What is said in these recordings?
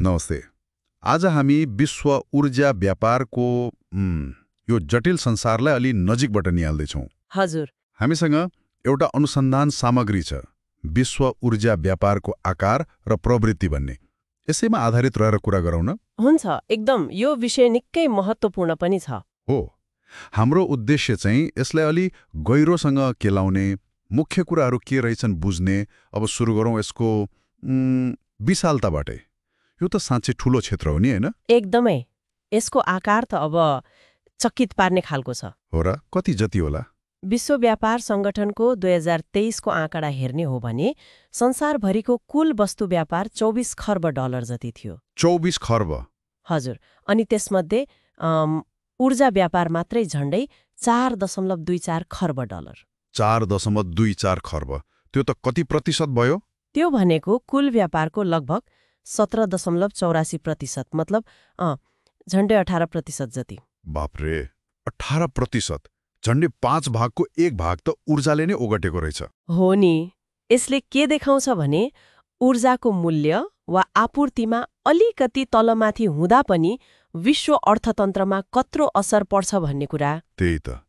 नमस्ते। आज हामी विश्व ऊर्जा व्यापारको यो जटिल संसारलाई अलि नजिकबाट निहाल्दैछौँ। हजुर। हामीसँग एउटा अनुसन्धान सामग्री छ, विश्व ऊर्जा व्यापारको आकार र प्रवृत्ति भन्ने। यसैमा आधारित रहेर कुरा गरौँ न? हुन्छ, एकदम। यो विषय निकै महत्त्वपूर्ण पनि छ। हो। हाम्रो उद्देश्य चाहिँ यसलाई अलि गहिरोसँग केलाउने, मुख्य कुराहरू के रहेछन् बुझ्ने। अब सुरु गरौँ यसको विशालताबाटै। यो त साँच्चै ठूलो क्षेत्र हो नि, हैन? एकदमै। यसको आकार त अब चकित पार्ने खालको छ। हो र? कति जति होला? विश्व व्यापार सङ्गठनको 2023 को आँकडा हेर्ने हो भने संसारभरिको कुल वस्तु व्यापार $24 खर्ब जति थियो। 24 खर्ब? हजुर। अनि त्यसमध्ये ऊर्जा व्यापार मात्रै झण्डै $4.24 खर्ब। 4.24 खर्ब। त्यो त कति प्रतिशत भयो? त्यो भनेको कुल व्यापारको लगभग 17.84%, मतलब झण्डै 18% जति। बाप्रे, 18%! झण्डै 5 भागको 1 भाग त ऊर्जाले नै ओगटेको रहेछ। हो नि। यसले के देखाउँछ भने ऊर्जाको मूल्य वा आपूर्तिमा अलिकति तलमाथि हुँदा पनि विश्व अर्थतन्त्रमा कत्रो असर पर्छ भन्ने कुरा। त्यही त।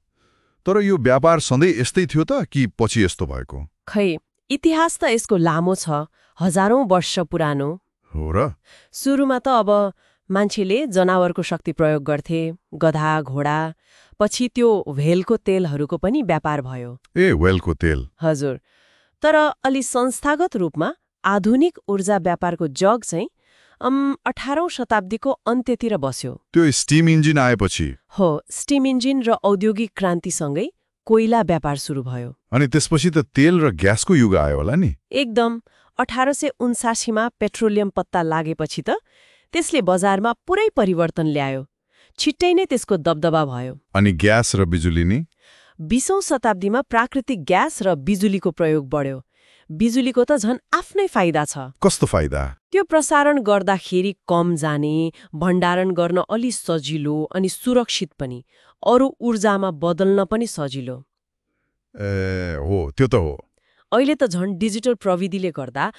तर यो व्यापार सधैँ यस्तै थियो त कि पछि यस्तो भएको? खै, इतिहास त यसको लामो छ, हजारौं वर्ष पुरानो। हो र? सुरुमा त अब मान्छेले जनावरको शक्ति प्रयोग गर्थे, गधा, घोडा। पछि त्यो व्हेलको तेलहरूको पनि व्यापार भयो। ए, व्हेलको तेल? हजुर। तर अलि संस्थागत रूपमा आधुनिक ऊर्जा व्यापारको जग चाहिँ 18औं शताब्दीको अन्त्यतिर बस्यो। त्यो स्टिम इन्जिन आएपछि? हो, स्टिम इन्जिन र औद्योगिक क्रान्तिसँगै कोइला व्यापार सुरु भयो। अनि त्यसपछि त तेल र ग्यासको युग आयो होला नि? एकदम। 1879 मा पेट्रोलियम पत्ता लागेपछि त त्यसले बजारमा पुरै परिवर्तन ल्यायो। छिट्टै नै त्यसको दबदबा भयो। अनि ग्यास र बिजुली नि? 20औं शताब्दीमा प्राकृतिक ग्यास र बिजुलीको प्रयोग बढ्यो। बिजुलीको त झन् आफ्नै फाइदा छ। कस्तो फाइदा? त्यो प्रसारण गर्दाखेरि कम जाने, भण्डारण गर्न अलि सजिलो अनि सुरक्षित पनि, अरू ऊर्जामा बदल्न पनि सजिलो। हो, त्यो त हो। अहिले त झन् डिजिटल प्रविधिले गर्दा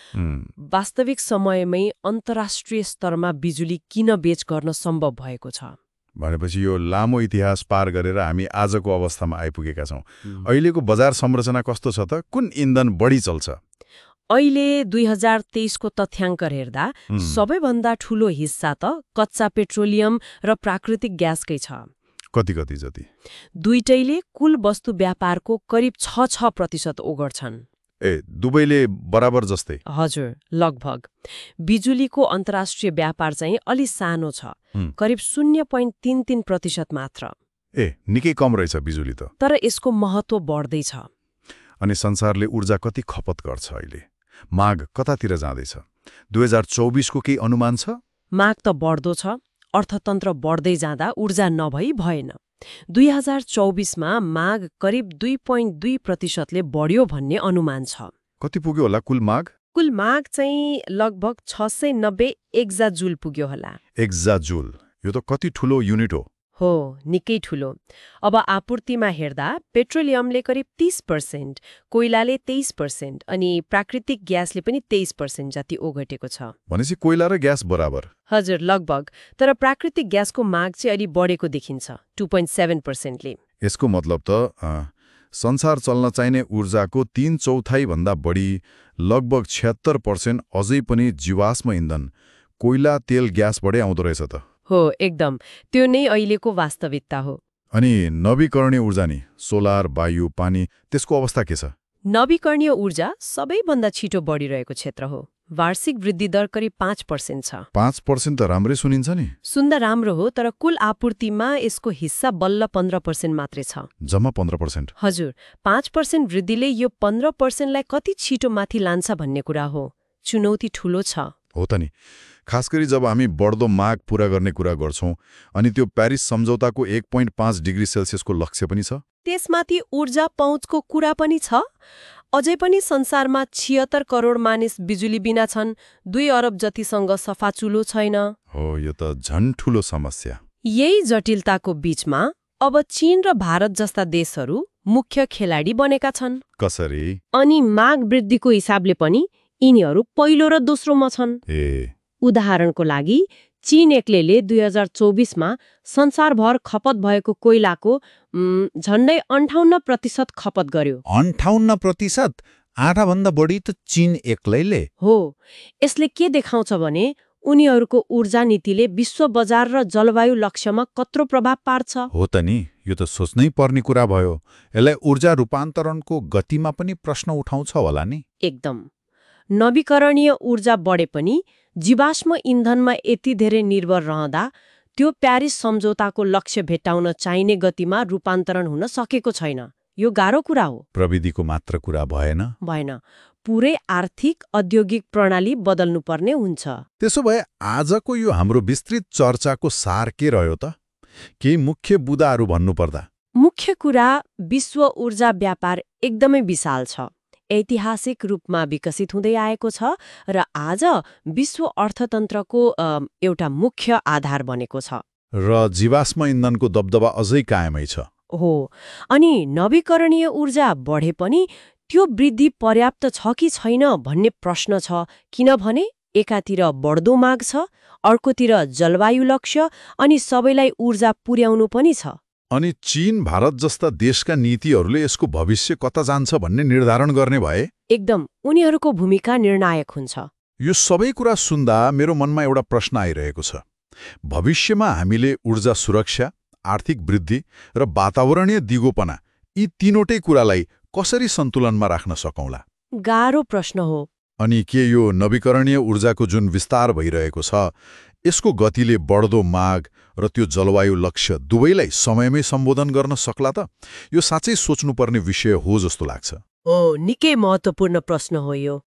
वास्तविक समयमै अन्तर्राष्ट्रिय स्तरमा बिजुली किन-बेच गर्न सम्भव भएको छ। भनेपछि यो लामो इतिहास पार गरेर हामी आजको अवस्थामा आइपुगेका छौँ। अहिलेको बजार संरचना कस्तो छ त? कुन इन्धन बढी चल्छ? अहिले 2023 को तथ्याङ्क हेर्दा सबैभन्दा ठूलो हिस्सा त कच्चा पेट्रोलियम र प्राकृतिक ग्यासकै छ। कति जति? दुईटैले कुल वस्तु व्यापारको करिब 6% ओगट्छन्। ए, दुवैले बराबर जस्तै? हजुर, लगभग। बिजुलीको अन्तर्राष्ट्रिय व्यापार चाहिँ अलि सानो छ, करिब 0.33% मात्र। ए, निकै कम रहेछ बिजुली त। तर यसको महत्त्व बढ्दैछ। अनि संसारले ऊर्जा कति खपत गर्छ अहिले? माग कतातिर जाँदैछ? 2024 को केही अनुमान छ? माग त बढ्दो छ। अर्थतन्त्र बढ्दै जाँदा ऊर्जा नभई भएन। 2024 मा माग करिब 2.2% ले बढ्यो भन्ने अनुमान छ। कति पुग्यो होला कुल माग? कुल माग चाहिँ लगभग 690 एक्जाजुल पुग्यो होला। एक्जाजुल? यो त कति ठूलो युनिट हो? हो, निकै ठूलो। अब आपूर्तिमा हेर्दा पेट्रोलियमले करिब 30%, कोइलाले 23% अनि प्राकृतिक ग्यासले पनि 23% जति ओगटेको छ। भनेपछि कोइला र ग्यास बराबर? हजुर, लगभग। तर प्राकृतिक ग्यासको माग चाहिँ अलि बढेको देखिन्छ, 2.7% ले। यसको मतलब त संसार चल्न चाहिने ऊर्जाको 3/4 भन्दा बढी, लगभग 76% अझै पनि जीवाश्म इन्धन, कोइला, तेल, ग्यासबाटै आउँदो रहेछ त। हो, एकदम। त्यो नै अहिलेको वास्तविकता हो। अनि नवीकरणीय ऊर्जा नि? सोलर, वायु, पानी, त्यसको अवस्था के छ? नवीकरणीय ऊर्जा सबैभन्दा छिटो बढिरहेको क्षेत्र हो। वार्षिक वृद्धि दर करिब 5% छ। 5% त राम्रै सुनिन्छ नि? सुन्दा राम्रो हो, तर कुल आपूर्तिमा यसको हिस्सा बल्ल 15% मात्रै छ। जम्मा 15%? हजुर। 5% वृद्धिले यो 15%लाई कति छिटो माथि लान्छ भन्ने कुरा हो। चुनौती ठूलो छ। हो त नि। खास गरी जब हामी बढ्दो माग पूरा गर्ने कुरा गर्छौं, अनि त्यो प्यारिस सम्झौताको 1.5 डिग्री सेल्सियसको लक्ष्य पनि छ। त्यसमाथि ऊर्जा पहुँचको कुरा पनि छ। अझै पनि संसारमा 76 करोड मानिस बिजुली बिना छन्। 2 अरब जतिसँग सफा चुलो छैन। हो, यो त झन् ठूलो समस्या। यही जटिलताको बीचमा अब चीन र भारत जस्ता देशहरू मुख्य खेलाडी बनेका छन्। कसरी? अनि माग वृद्धिको हिसाबले पनि यिनीहरू पहिलो र दोस्रोमा छन्। उदाहरणको लागि चीन एक्लैले 2024मा संसारभर खपत भएको कोइलाको झन्डै 58% खपत गर्यो। 58%? आधाभन्दा बढी त चीन एक्लैले? हो। यसले के देखाउँछ भने उनीहरूको ऊर्जा नीतिले विश्व बजार र जलवायु लक्ष्यमा कत्रो प्रभाव पार्छ। हो त नि, यो त सोच्नै पर्ने कुरा भयो। यसलाई ऊर्जा रूपान्तरणको गतिमा पनि प्रश्न उठाउँछ होला नि? एकदम। नवीकरणीय ऊर्जा बढे पनि जीवाश्म इन्धनमा यति धेरै निर्भर रहँदा त्यो प्यारिस सम्झौताको लक्ष्य भेट्टाउन चाहिने गतिमा रूपान्तरण हुन सकेको छैन। यो गाह्रो कुरा हो। प्रविधिको मात्र कुरा भएन। पुरै आर्थिक औद्योगिक प्रणाली बदल्नुपर्ने हुन्छ। त्यसो भए आजको यो हाम्रो विस्तृत चर्चाको सार के रह्यो त? केही मुख्य बुदाहरू भन्नुपर्दा? मुख्य कुरा विश्व ऊर्जा व्यापार एकदमै विशाल छ, ऐतिहासिक रूपमा विकसित हुँदै आएको छ र आज विश्व अर्थतन्त्रको एउटा मुख्य आधार बनेको छ। र जीवाश्म इन्धनको दबदबा अझै कायमै छ। हो। अनि नवीकरणीय ऊर्जा बढे पनि त्यो वृद्धि पर्याप्त छ कि छैन भन्ने प्रश्न छ, किनभने एकातिर बढ्दो माग छ, अर्कोतिर जलवायु लक्ष्य अनि सबैलाई ऊर्जा पुर्याउनु पनि छ। अनि चीन, भारत जस्ता देशका नीतिहरूले यसको भविष्य कता जान्छ भन्ने निर्धारण गर्ने भए? एकदम। उनीहरूको भूमिका निर्णायक हुन्छ। यो सबै कुरा सुन्दा मेरो मनमा एउटा प्रश्न आइरहेको छ। भविष्यमा हामीले ऊर्जा सुरक्षा, आर्थिक वृद्धि र वातावरणीय दिगोपना, यी तीनवटै कुरालाई कसरी सन्तुलनमा राख्न सकौँला? गाह्रो प्रश्न हो। अनि के यो नवीकरणीय ऊर्जाको जुन विस्तार भइरहेको छ, यसको गतिले बढ्दो माग र त्यो जलवायु लक्ष्य दुवैलाई समयमै सम्बोधन गर्न सक्ला त? यो साँच्चै सोच्नुपर्ने विषय हो जस्तो लाग्छ। निकै महत्त्वपूर्ण प्रश्न हो यो।